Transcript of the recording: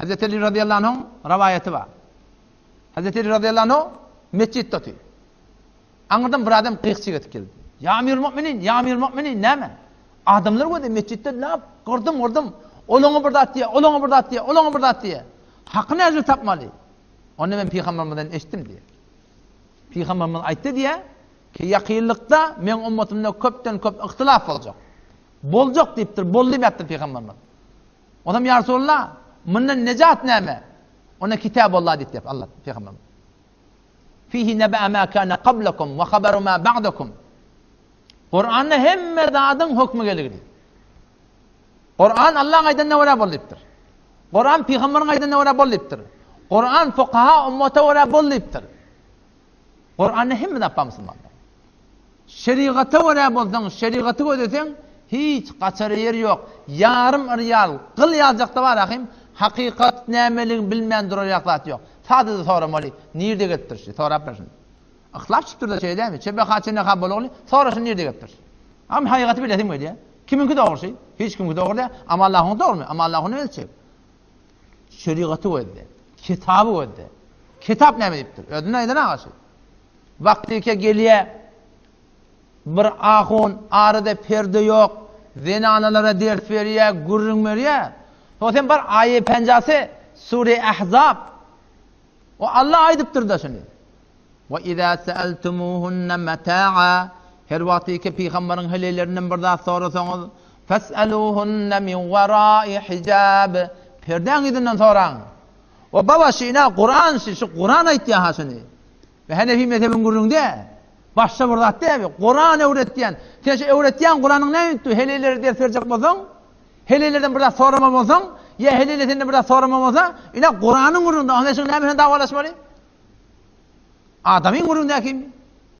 Hazreti Ali radıyallahu anh'ın rivayeti var. Hazreti Ali radıyallahu anh mescidde otyr. Aňyrdan bir adam gyýykçy getip geldi. Ýa Amirul Mu'minin, ýa Amirul Mu'minin näme? Adamlar gözi mescidde näp gyrdym gyrdym. Ol oňa bir zat diýýär, ol oňa bir zat diýýär, ol oňa bir zat diýýär. Haky nädip tapmaly? Onda men pygambermizden eşitdim diýýär. Pygamberimiz aýtdy diýýär, ki ýakynlykda meň ummatymda köpden köp yhtylaf boljak. Boljak diýipdir, boldy diýipdir pygamberimiz. Onam ýa Resulallah, mundan nejat näme? Onda kitabollah diýipdir Allah pygamberimiz. Fihi nebe'e ma kana qablakum we haberu ma ba'dakum. Kur'anda hemme zadyň hökmi gelgili. Kur'an Allah'ın aýdanyna görä bol diýipdir. Kur'an pygamberiň aýdanyna görä bol diýipdir. Kur'an fukaha ummata görä bol diýipdir. Kur'anda hemme zat bar musulmanlar. Şerigata görä bolsaň, şerigaty gözleseň, hiç gaçara ýer ýok. Ýarym yrýal, gyl ýaljak-da bar ahym, hakykat nämeligini bilmän durar ýaly zat ýok. Sadaja soramaly, nirde gelipdir şi, sorap ber şuny. Yhlas çykypdyr-da şeýle dälmi? Çebeha çeneha bolagly, sora şuny nirde gelipdir. Agam hakykaty bilesiň gelýär. Kimiňki dogry şi? Hiç kimiňki dogry däl. Amma Allahyňky dogrumy? Amma Allahyny biljek. Şerigaty gözle, kitaby gözle. Kitap näme diýipdir? Özünden aýdan aga şi. Wagtyke gelýä bir ahun arada perde ýok, zenanalara ders berýä, gürrüň berýä. Soň sen bar aýe penjasy sure Ahzab. O Allah aýdypdyr-da şuny. Wa iza sa'altumuhunna mata'a Her wagtyke pygamberiň heleýlerinden bir zat sorasaňyz, fas'aluhunna min wara'i hijab. Perdäň yzyndan soraň. O baba şina Kuran şi, şu Kuran aýtýar ha şuny. Ve Hanefi mezhebiň gürrüňi däl. Başga bir zat däl. Kuran öwretýän. Sen şu öwretýän Kuranyň näme üstü? Heleýlere ders berjek bolsaň, heleýlerden bir zat sorama bolsaň, ýa heleýler senden bir zat sorama bolsa, ine Kuranyň gürrüňinde, onda şuň näme bilen dawalaşmaly? Adamyň gürrüňindäki.